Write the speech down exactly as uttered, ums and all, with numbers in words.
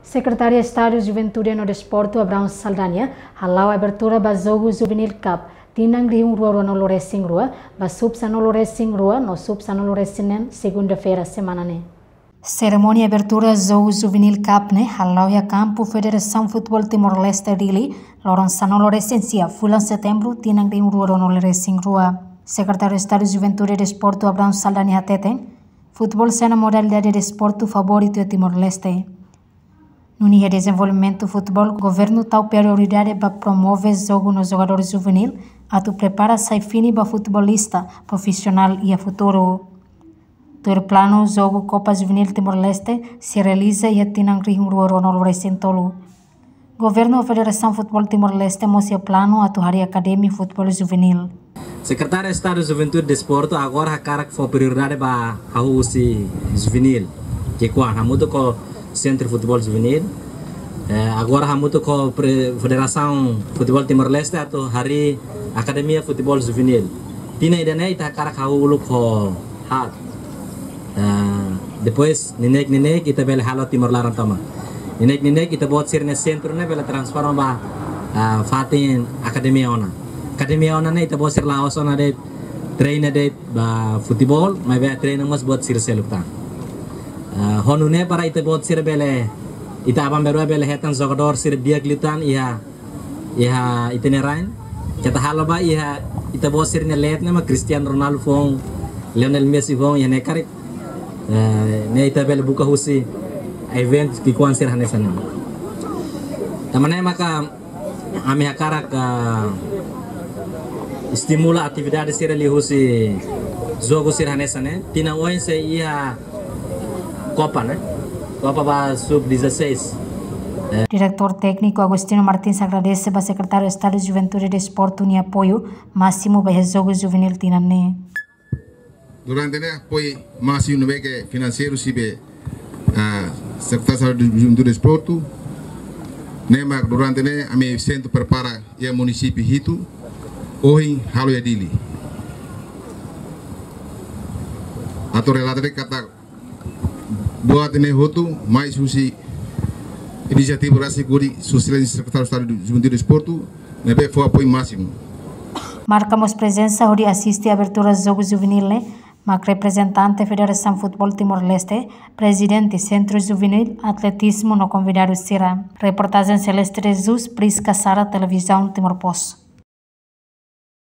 Sekretáriu Estadu Juventude no Desportu, Abraão Saldanha, hala'o abertura ba Jogu Juvenil Cup tinan rihun rua ruanulu-resin-rua, ba sub-sanulu-resin-rua no sub-sanulu-resin-neen, segunda-feira semana ne'e. Serimónia abertura Jogu Juvenil Cup ne'e hala'o iha kampu Federasaun Futeból Timor-Leste, Dili, loron sanulu-resin-sia fulan Setembru tinan rihun rua ruanulu-resin-rua. Sekretáriu Estadu Juventude no Desportu, Abraão Saldanha, hateten, futeból sai ona modalidade desportu favoritu iha Timor-Leste. Nune'e, iha dezenvolvimentu futeból, governu tau prioridade ba promove jogu no jogadór juvenil, atu prepara sai fini ba futebolista profisionál iha futuru. Tuir planu, jogu Kopa Juvenil Timor-Leste sei realiza iha tinan rihun rua ruanulu-resin-tolu. Governu, Federasaun Futeból Timor-Leste mós iha planu atu harii akademia futeból juvenil. Sekretáriu Estadu Juventude no Desportu agora hakarak fó prioridade ba hahú husi juvenil. Ki'ikoan, hamutuk ho Sentru Futeból Juvenil. Eh, agora hamutuk ho pre-, Federasaun Futeból Timor-Leste atu harii akademia futeból juvenil. Tinan ida-ne'e ita hakarak hahú uluk ho haat. Ah, depois, neineik-neineik, ita bele halo Timor laran tomak. Neineik-neineik, ita-boot sira-nia sentru ne'e bele transforma ba, ah, fatin akademia ona. Akademia ona ne'e, ita-boot sira la'ós ona de'it treina de'it ba futeból, maibé treina mós buat sira seluk tan. Ah, ho nune'e para ita-boot sira bele, ita aban-bainrua bele hetan jogadór sira di'ak liután iha iha ita-nia rain. Keta halo ba iha ita-boot sira-nia leet ne'e mak Cristiano Ronaldo foun, Lionel Messi foun, iha ne'e karik. Eh, ne'e ita bele buka husi event ki'ikoan sira hanesan ne'e. Tanba ne'e maka ami hakarak, ah, estimula atividade sira liuhusi jogu sira hanesan ne'e. Tinan oin sei iha Kopa, ne'e? Kopa ba sub dezasseis. Diretór Tékniku Agostinho Martins agradese ba Sekretáriu Estadu Juventude no Desportu nia apoiu másimu ba iha Jogu Juvenil tinan ne'e. Durante ne'e apoiu másimu ne'ebé ke finanseiru husi be, ah, Sekretáriu Estadu Juventude no Desportu. Ne'e mak durante ne'e ami sentru prepara iha munisípiu hitu, ohin halo iha Dili. Atu relata de'it katak buat ne'e hotu mai husi inisiativa rasik hodi husi Sekretáriu Estadu Juventude no Desportu, ne'ebé fó apoiu másimu. Marka mós prezensa hodi asiste abertura Jogu Juvenil ne'e mak reprezentante Federasaun Futeból Timor-Leste, prezidente Sentru Juvenil Atletizmu no konvidadu sira. Reportajen Celeste de Jesus, Prisca Sara, Televizaun Timor Post.